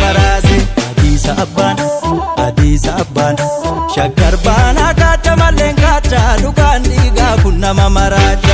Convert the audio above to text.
baraase. Hadiisa abbaan, hadiisa abbaan, Shaggar baanaa kaacha malleen kaacha, dhugaan dhiigaa kun nama maraacha.